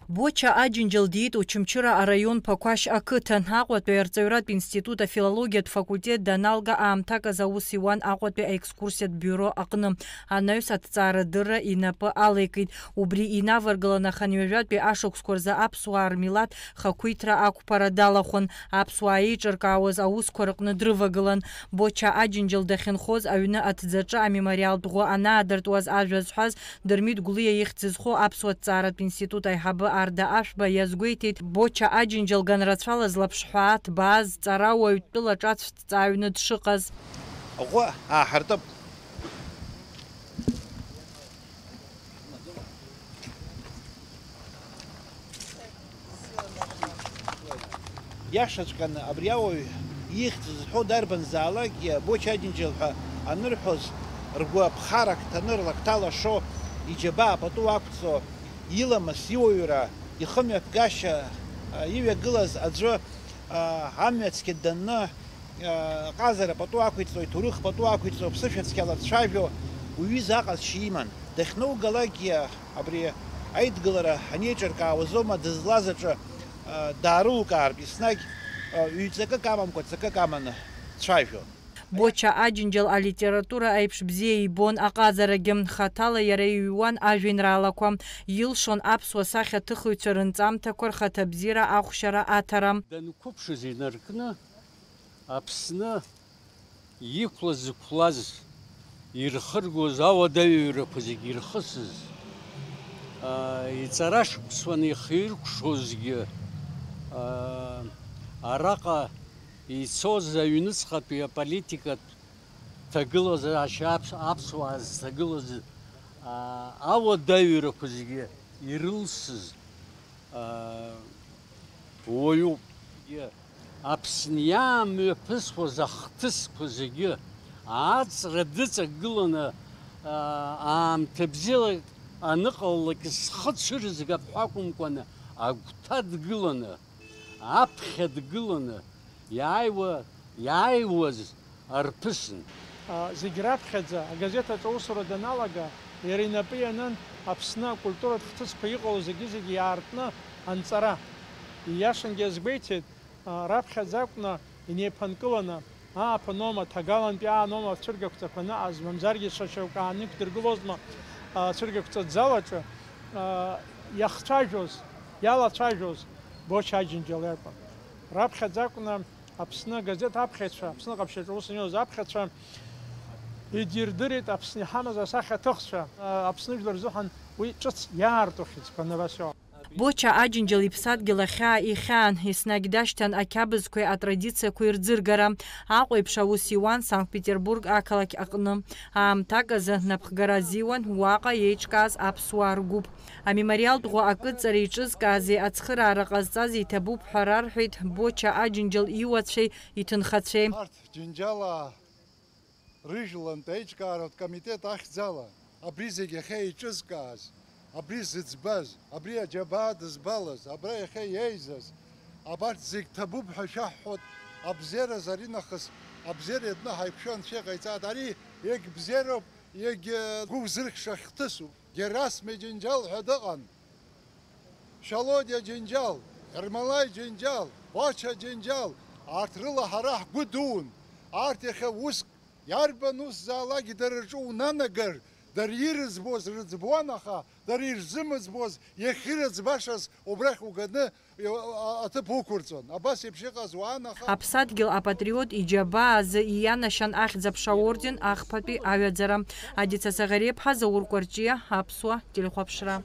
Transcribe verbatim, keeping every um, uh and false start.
Боча Аџьынџьал диит Очамчыра араион Ԥақәашь ақыҭан. Аҟәатәи арҵаҩратә институт афилологиатә факультет даналга аамҭак азы аус иуан Аҟәатәи аекскурсиатә биуро аҟны. Анаҩс аҭҵаарадырра инапы алеикит. Убри инаваргыланы аханҩажәатәи ашықәсқәа рзы аԥсуаа рмилаҭ хақәиҭра ақәԥара далахәын. Аԥсуаа еиҿыркаауаз аусқәа рыҟны дрывагылан. Боча Аџьынџьал дахьынхоз аҩны аҭӡаҿы амемориалтә ӷәы анаадыртуаз ажәа зҳәаз Дырмит Гәлиа ихьӡ зху аԥсуа ҭҵааратә институт аиҳабы Арда Ашәба иазгәеиҭеит, Боча Аџьынџьал ганрацәала злаԥшҳәаа ҭбааз ҵарауаҩ тәыла ҿацә дҵааҩны дшыҟаз. Аӷәы ааҳартып. Иашаҵәҟьаны абри ауаҩ ихьӡ зҳәо дарбанзаалакгьы Боча Аџьынџьал ҳәа анырҳәоз, ргәы аԥхарак ҭаны рлакҭа лашо, иџьабаа пату ақәҵо, иламыс, иуаҩра, ихымҩаԥгашьа, а, иҩагылаз аӡәы, а, амҩа цқьа данны, а, ҟазара пату ақәиҵо, иҭоурых пату ақәиҵо, ԥсышәа цқьала дцәажәо, уҩыза аҟазшьа иман. Дахьноугалакгьы абри аидгылара анеиҿыркаауазоума дызлаз аҿы, а, даарылукаартә еснагь, а, ҩ-ҵакык амамкәа ҵакык аманы дцәажәон. Боча Аџьынџьал алитература аиԥш бзиа ибон аҟазарагьы. Хаҭала иара иҩуан ажәеинраалақәа. Илшон аԥсуа сахьаҭыхыҩцәа рынҵамҭақәа рхаҭабзиара ахәшьара аҭара. Данқәыԥшыз инаркны, Аԥсны иқәлаз-зықәлаз, ирхыргоз ауадаҩрақәа зегьы ирхысыз, аа, иҵара шықәсуан ихиркәшозгьы, аа, араҟа ицоз аҩныҵҟатәи аполитикатә ҭагылазаашьа аԥс-, аԥсуаа зҭагылаз, аа, ауадаҩрақәа зегьы ирылсыз, аа, уаҩуп. Аԥсны иаамҩаԥысуаз ахҭысқәа зегьы ааҵра дыҵагыланы, аа, аамҭа бзиала аныҟалалак зхы цәырызгап ҳәа акәымкәаны, агәҭа дгыланы, аԥхьа дгыланы, иааиуа, иааиуаз арԥысын. А, зегь раԥхьаӡа, агазеҭ аҿы аусура даналага, иара инапы ианын Аԥсны акультуратә хҭысқәа иҟало зегьы-зегьы иаартны анҵара. Ииашангьы азгәеиҭеит, а, раԥхьаӡа акәны инеиԥынкыланы, ааԥын аума, ҭагалантәи аан аума ацәыргақәҵақәа аныҟаз, мамзаргьы ҽа шьоук аан иқәдыргылозма, а, ацәыргақәҵатә зал аҿы, а, иахцәажәоз, иалацәажәоз Боча Аџьынџьал иакәын. Раԥхьаӡа акәны Аԥсны агазеҭ аԥхьаҩцәа, Аԥсны ҟаԥшьаҿы аус аниоз аԥхьаҩцәа идирдырит Аԥсны иҳамаз асахьаҭыхцәа, а, Аԥсны жәлар рзыҳәан уи ҿыц иаарту хьыӡқәа анырасо. Боча Аџьынџьал иԥсадгьыл ахьаа ихьаан, еснагь дашьҭан ақьабзқәеи атрадициақәеи рӡыргара. Аҟәеиԥш аус иуан Санкт-Петербург ақалақь аҟны. Аамҭак азы напхгара азиуан уаҟа иеиҿкааз аԥсуаа ргәыԥ. Амемориалтә ӷәы акыдҵара иҿызкаази ацхыраара ҟазҵази иҭабуп ҳәа рарҳәеит Боча Аџьынџьал иуацәеи иҭынхацәеи. Арҭ Џьынџьалаа рыжәлантә аиҿкааратә комитет ахьӡала абри зегь ахьеиҿызкааз, абри зыӡбаз, абри аџьабаа дызбалаз, абра иахьа иеизаз, абарҭ зегь ҭабуп ҳәа шәаҳҳәоит. Абзиараз аринахыс абзиара иатәны ҳаиқәшәо Анцәа иҟаиҵааит. Ари егь бзиароуп, егь гәы узырхьша хҭысуп. Герасме Џьынџьал ҳәа дыҟан. Шьалодиа Џьынџьал, Ермолаи Џьынџьал, Боча Џьынџьал, арҭ рыла ҳара ҳгәы дуун. Арҭ иахьа уск, иарбан усзаалакгьы дара рҿы унанагар, дара ирыӡбуаз рыӡбуан, аха дара ирзымыӡбуаз, иахьырыӡбашаз убрахь уганы, а-, аҭыԥ уқәырҵон. Абас еиԥш иҟаз уаан, аха Аԥсадгьыл апатриот иџьабаа азы иианашьан Ахьӡ-аԥша аорден ахԥатәи аҩаӡара. Адица Саӷариаԥҳа, Заур Кәарҷиа, Аԥсуа телехәаԥшра.